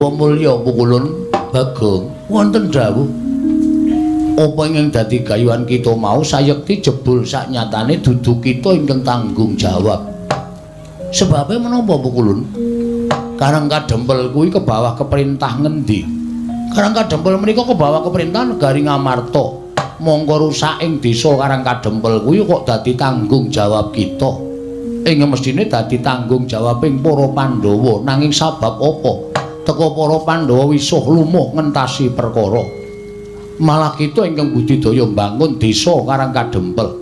Mulya pukulun Bagong wonten dawuh apa ingkang dadi gayuhan kita mau sayekti jebul saknyatane dudu kita ingkang tanggung jawab. Sebabe menapa pukulun? Karang Kadempel kuwi kebawah keperintah ngendi? Karang Kadempel menika kebawah keperintah negari Ngamarta. Mongko rusak ing desa Karang Kadempel kuwi kok dadi tanggung jawab kita. Ing mestine dadi tanggung jawabing para Pandhawa, nanging sabab apa? Teka para Pandhawa wisuh lumuh ngentasi perkara. Malah kita ingkang budidaya mbangun desa Karang Kadempel.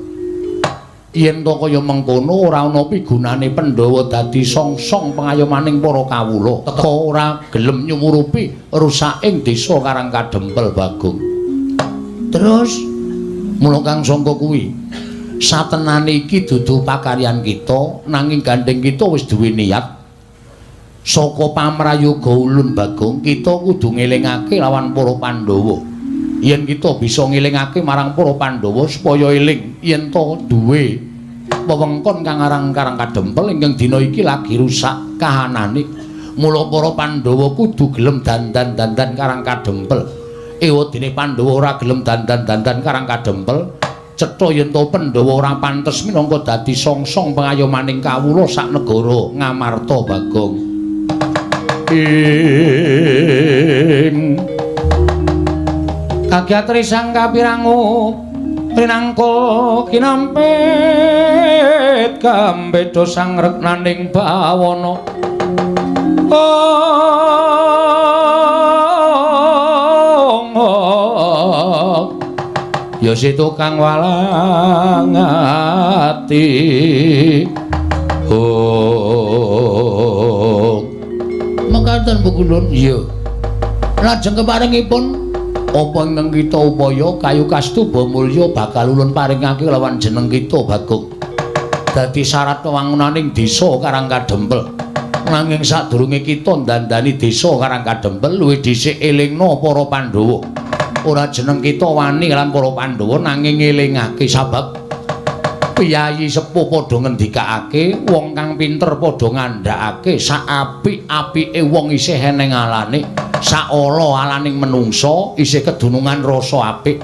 Yen to kaya mengkono ora ana pigunane Pandhawa dadi songsong pengayomaning para kawula. Teka ora gelem nyumurupi rusaking desa Karang Kadempel Bagong. Terus mula kang sangka kuwi satenane iki dudu pakaryan kita, nanging gandeng kita wis duwe niat. Saka pamrayoga ulun Bagong, kita kudu ngelingake lawan para Pandhawa. Yen kita bisa ngelingake marang para Pandhawa supaya eling yen to duwe wewengkon kang aran Karang Kadempel ingkang dina iki lagi rusak kahanane. Mula para Pandhawa kudu gelem dandan-dandan Karang Kadempel. Ewadene Pandhawa ora gelem dandan-dandan Karang Kadempel, cetha yen to Pandhawa ora pantes minangka dadi songsong pengayomaning kawula sak negara Ngamarta Bagong. Ing kagyatri sang kapirangu rinangka kinampit kambeda sang reknaning bawana. Ya situ kang walang ati. Oh, mekaten pukulun. Iya. Lajeng keparingipun apa ingkang kita upaya kayu kastuba mulya bakal ulun paringake lawan jeneng kita Bagong. Dadi syarat wewangunaning desa Karang Kadempel. Nanging sadurunge kita ndandani desa Karang Kadempel luwih dhisik elingna para Pandhawa. Ora jeneng kita wani lan para Pandhawa nanging ngelingake sabab piyayi sepuh padha ngendikake, wong kang pinter padha ngandhakake sak apik-apike wong isih eneng alane, sak ala alaning menungsa isih kedunungan rasa apik.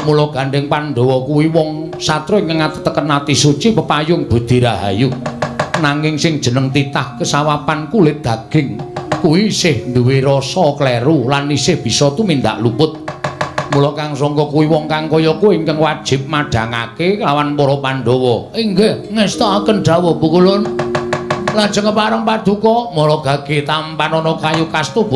Mula gandeng Pandhawa kuwi wong satria ingkang ateteken ati suci pepayung budi rahayu. Nanging sing jeneng titah kesawapan kulit daging kuwi isih duwe rasa kleru lan isih bisa tumindak luput. Mula kang sangka kuwi wong kang kaya kuwi ingkang wajib madhangake lawan para Pandhawa. Inggih, ngestakaken dawuh pukulun. Lajeng kepareng paduka mara gage tampanana kayu kastuba.